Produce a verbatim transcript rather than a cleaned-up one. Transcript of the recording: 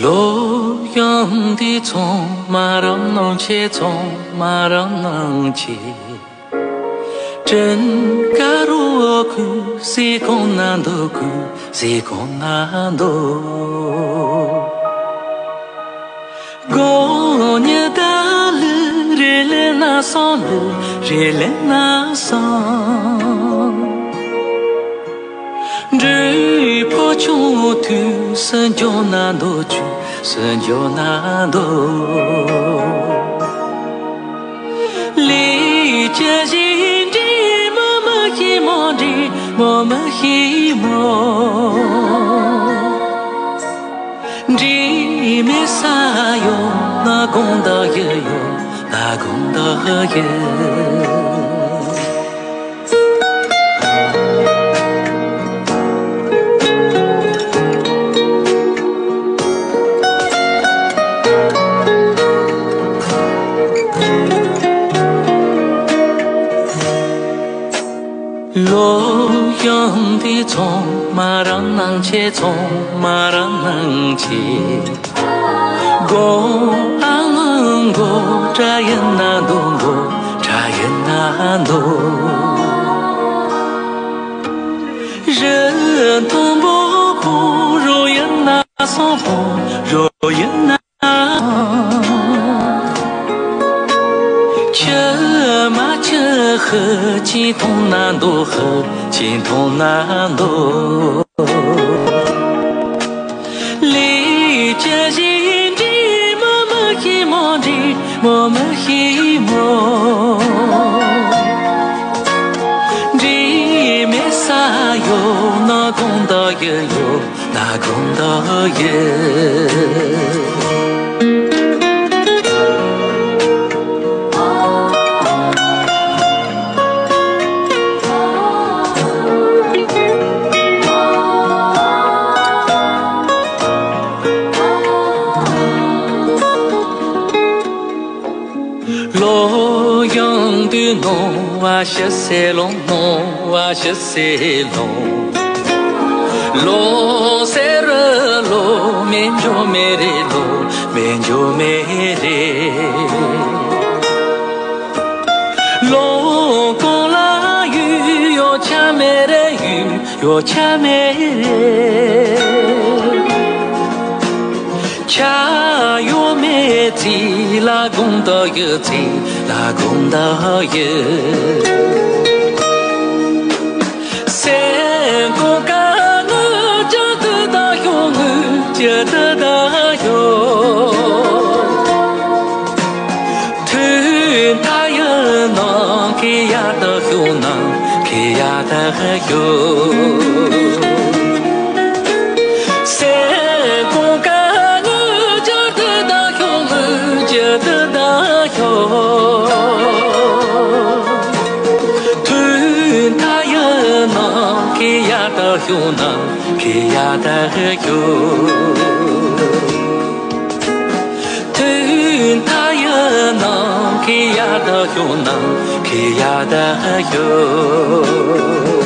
ལོ་ཡང་འདི་ཚང་མ་རང་སྣང་བྱེད། ཚང་མ་རང་སྣང་བྱེད། དྲིན་དཀར་བོ་ཁུ་སི་གོང་ན་འདུག་ཁུ་སི་གོང་ན་འདུག་དགོང་ཉི་ཟླ་ལི་རེ་ལེ་ན་སང་ལི་རེ་ལེ་ན་སང་། འབྲས་བུ་ཆུང་དུས་སུ་འཇོག་ན་འདོད། ཆུ་སུ་འཇོག་ན་འདོད། ལས་ཀྱི་གཞི་འབྲས་མོ་མི་ཤེས་མོ། འབྲས་མོ་མི་ཤེས་མོ། འབྲས་མེད་ས་ཡོད་ན་དགོངས་དག་ཡོད། ཡོད་ན་དགོངས་དག་ཡོད། ལོ་ཡང་འདི་ཚང་མ་རང་སྣང་བྱེད། ཚང་མ་རང་སྣང་བྱེད། མགོ་ཨ་ང་མགོ་དྲ་ཡིན་ན་འདུག་མགོ་དྲ་ཡིན་ན་འདུག་རི་མཐོན་པོ་ཁོ་རོ་ཡིན་ན་སོང་ཁོ་རོ་ཡིན་ན། ཆུ་མ་ཆུ་ཧི་ཅི་མཐོང་ན་འདུག་ཧི་ཅི་མཐོང་ན་འདུག་ལས་ཀྱི་གཞི་འབྲས་མོ་མི་ཤེས་མོ། འབྲས་མོ་མི་ཤེས་མོ། འབྲས་མེད་ས་ཡོད་ན་དགོངས་དག་ཡོད། ཡོད་ན་དགོངས་དག་ཡོད། ལོ་ཡང་དུས་ནོར་བ་ཞི་སེ་ལོ། ནོར་བ་ཞི་སེ་ལོ། ལོ་སེ་རུ་ལོ་མེད་འཇོ་མེད་རེད། ལོ་མེད་འཇོ་མེད་རེད། ལོ་གང་ལ་ཡུལ་ཡོད་ཆ་མེད་རེད། ཡུལ་ཡོད་ཆ་མེད་རེད། ཆ་ཡོད་མེད་ཚིག་ལ་དགོངས་དག་ཡོད། ཚིག་ལ་དགོངས་དག་ཡོད། སེམས་ཁོང་ཀ་ངུ་ཅི་དུ་དག་ཤོག་ངུ་ཅི་དུ་དག་ཤོག་ཐུན་ཐ་ཡི་ནང་ཁེ་ཡ་དག་ཤོག་ནང་ཁེ་ཡ་དག་ཤོག་སེམས་ཁོང་ཀ་ངུ་ཅི་དུ་དག་ཤོག་ངུ་ཅི་དུ་དག་ཤོག་ཐུན་ཐ་ཡི་ནང་ཁེ་ཡ་དག་ཤོག་ནང་ཁེ་ཡ་དག་ཤོག་ཐུན་ཐ་ཡི་ནང་ཁེ་ཡ་དག་ཤོག་ནང་ཁེ་ཡ་དག་ཤོག